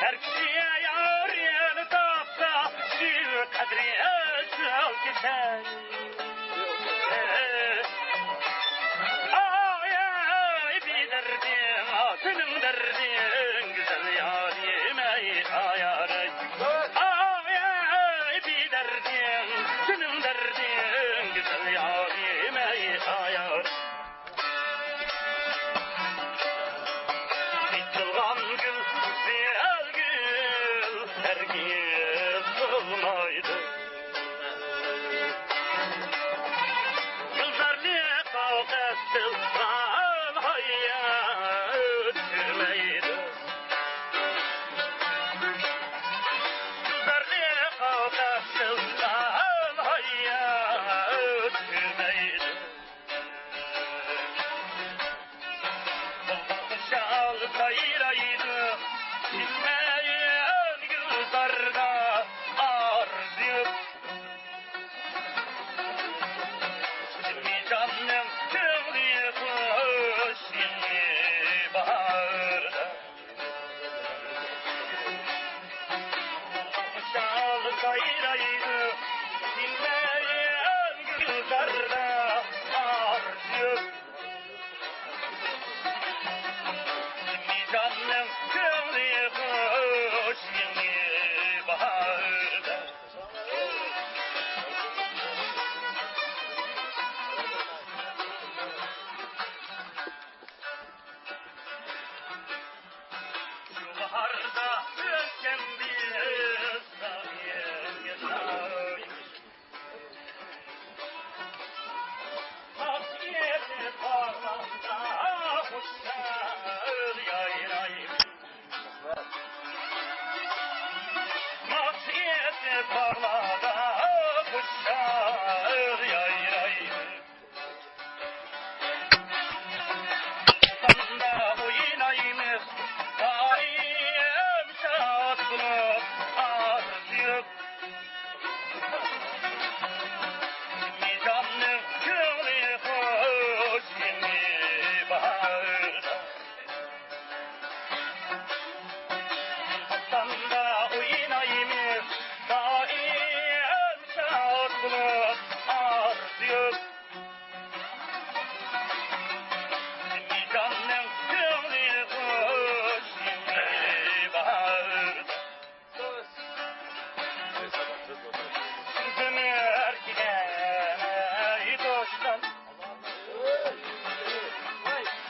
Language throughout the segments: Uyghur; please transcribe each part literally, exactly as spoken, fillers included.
ھەر كىشى يارىنى تاپسا، شۇ قەدرى ئەزەل كېچەر. ئاي، ئاي، بىدەردىم، سېنىڭ دەردىڭ گۈزەل يارىم، ئەي، ئايارەي. ئاي، ئاي، بىدەردىم، سېنىڭ دەردىڭ گۈزەل يارىم، ئەي، ئايارەي. ئېچىلغان گۈل گۈزەل گۈل ھەرگىز سولمايدۇ. گۈلزارنى قاۋاق ئېسىلغان ھايات سۆيمەيدۇ. گۈلزارنى قاۋاق ئېسىلغان ھايات سۆيمەيدۇ. خۇشال سايرايدۇ، كۈتمەيمەن گۈلزاردا ئارزۇ. جىمىجاننىڭ كۆڭلى خۇش يېڭى باھاردا. خۇشال سايرايدۇ، كۈتمەيمەن گۈلزاردا ئارزۇ. جىمىجاننىڭ كۆڭلى خۇش يېڭى باھاردا. شۇ باھاردا ئۆتكەن بىز سايەمگە سايە.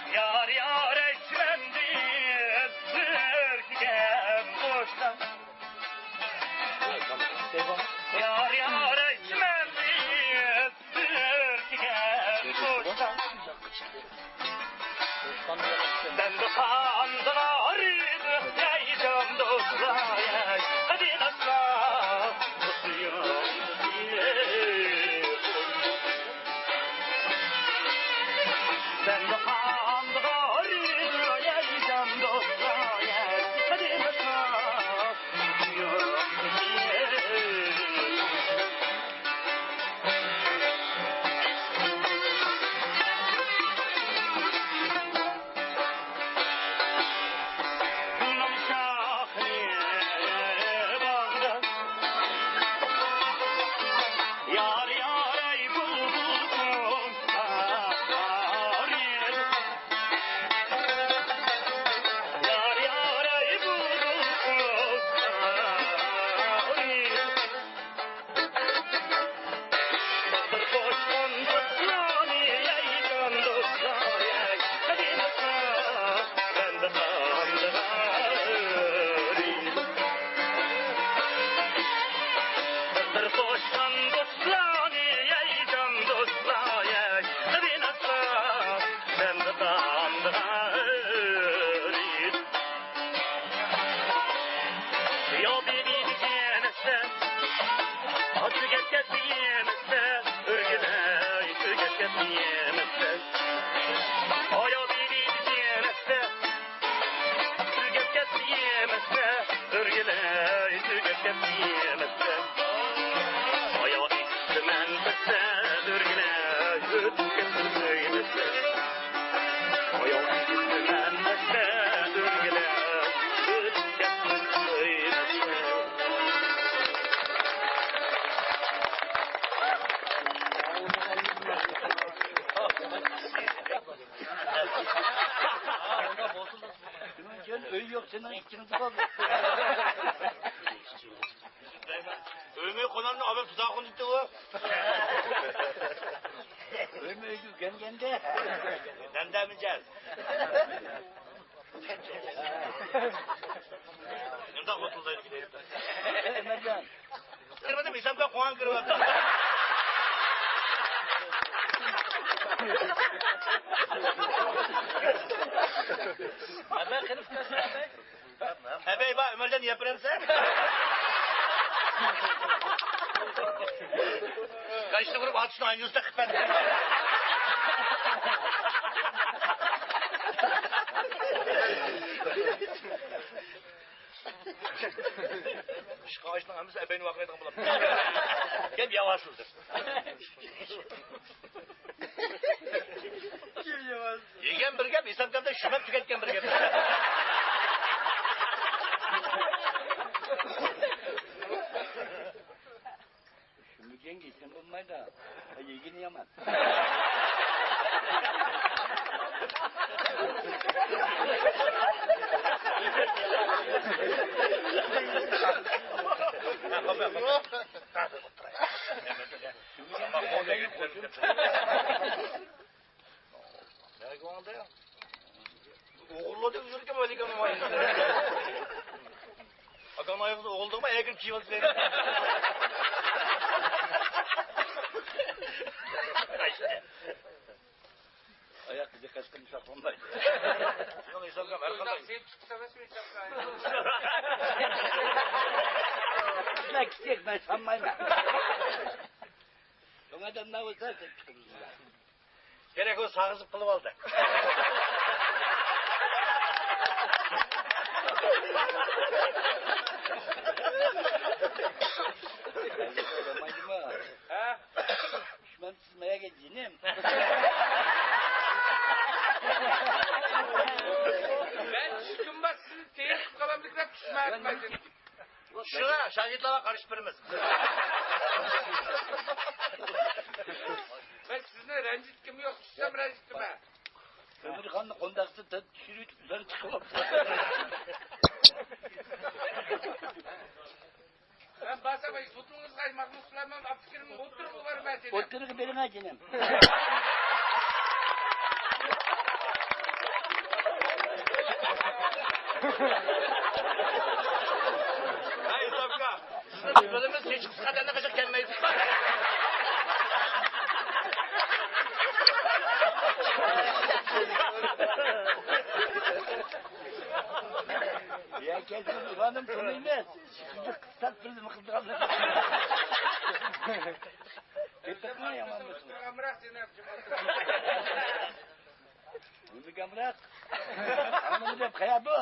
يار يار ئەيچىمەن دېيىپ ئۆركىگەن قۇشلار. يار يار ئەيچىمەن دېيىپ ئۆركىگەن قۇشلار. بەندە قاندىغار ئىدى، يەي جان دوستلار، يەي، قەدىناسلار. بەندە قاندىغار ئىدى، يەي جان دوستلار، يەي، قەدىناسلار. بىر قوشقان دوستلارنى، يەي جان دوستلار، يەي قېرىنداشلار، سەندە قالدىغان ئۆرۈك. يا بىبى دېگەن ئەسلى، تۈگەپ كەتتى يېمەكتە، ئۆرگىلەي تۈگەپ كەتتى يېمەكتە. ئايا بىبى دېگەن ئەسلى، تۈگەپ كەتتى يېمەكتە، ئۆرگىلەي تۈگەپ كەتتى يېمەكتە. ئايا ئىچىمەن بەستە، ئۆرگىلەي ئۆتۈپ كەتتى يېمەكتە. ئايا ئىچىمەن بەستە، ئۆرگىلەي ئۆتۈپ كەتتى. ئۆي يوق، سېنىڭ ئىككىڭدە بار. ئۆيمۇ قونامنى ئابام تۇزاق قوندۇپتۇ ئۇ. ئۆيمۇ ئۆيگە ئۆگەنگەندە. نەندە مىجەز. نېمىداق خوتۇنلار ئۆيگە دەيدۇ. ئەمەرجان. كىرمىدىم، ھېسابقا قوڭان كىرىۋاتىدۇ. ئەمەر قېنى ئۇكاسى ئەمەر؟ ئەبەي بار، ئۆمەرجان يەپ بېرەمسەن؟ كاشتا قۇرۇپ ئاتۇشنى ئاينۇستا قىلىپ بەردى. ئىشقا ئاشنىڭ ھەممىسى ئەبەينى ۋارقىرايدىغان بولۇپتۇ. گەپ ياۋاسىز دەپ. يېگەن بىر گەپ، ھېسابكاردا شۇمەپ تۈگەتكەن بىر گەپ. شۇمىگەنگە ھېچنېمە بولمايدۇ. يېگىنى يامان. نەگە ماڭدى؟ ئوغۇرلار دەپ يۈرگەن ۋەلىكان. ئاكاڭنىڭ ئايىغىدا ئوغۇل تۇغما، ئەگىم كىيىۋالسا. ئاياققا دىققەت قىلىپ ساقلانمايدۇ. شۇنىڭ ھېسابىغا ھەر قانداق. سېلىپ چىقسا ئەمەسمۇ ھېسابقا. مەن كىچىك، مەن سانمايمەن. چوڭ ئادەملەر بولسا سېلىپ چىقىمىز. كېرەك بولسا ساغىزىپ قىلىپ ئالدى. ھە؟ چۈشمەمسىز مەيەگە جېنىم. مەن چۈشكۈم بار، سىزنى تېرىپ قالامدىكىن دەپ چۈشمەپتىمەن. شۇڭا شاگىرتلارغا قارىشىپ بېرىمىز. مەن سىزنى رەنجىتكۈم يوق، چۈشسەم رەنجىتتىمەن. ئۆمۈرخاننى قونداقتا چۈشۈرۈۋېتىپ، ئۇلار چىقىۋاپتۇ. مەن بارسام، ئاي، سوتۇڭىزغا، ئاي، مەخمۇت بىلەن مەن ئابدۇكېرىمنىڭ ئوتتۇرىغا بارىمەن سېنى. ئوتتۇرىغا بېرىڭە، جېنىم. ھەي، ئىسامكا، سىزنى بىز بىلىمىز، ھېچ قىسقا دەمدە قېچىق كەلمەيسىز. يا كەلسۇن، ئۇلارنىڭ تونۇيمىز. سەت بىر نېمە قىلىدىغانلىقى. كېتىپمۇ يامان بولسۇن. نېمە گەمراق؟ ئانىمۇ دەپ قايا بۇ؟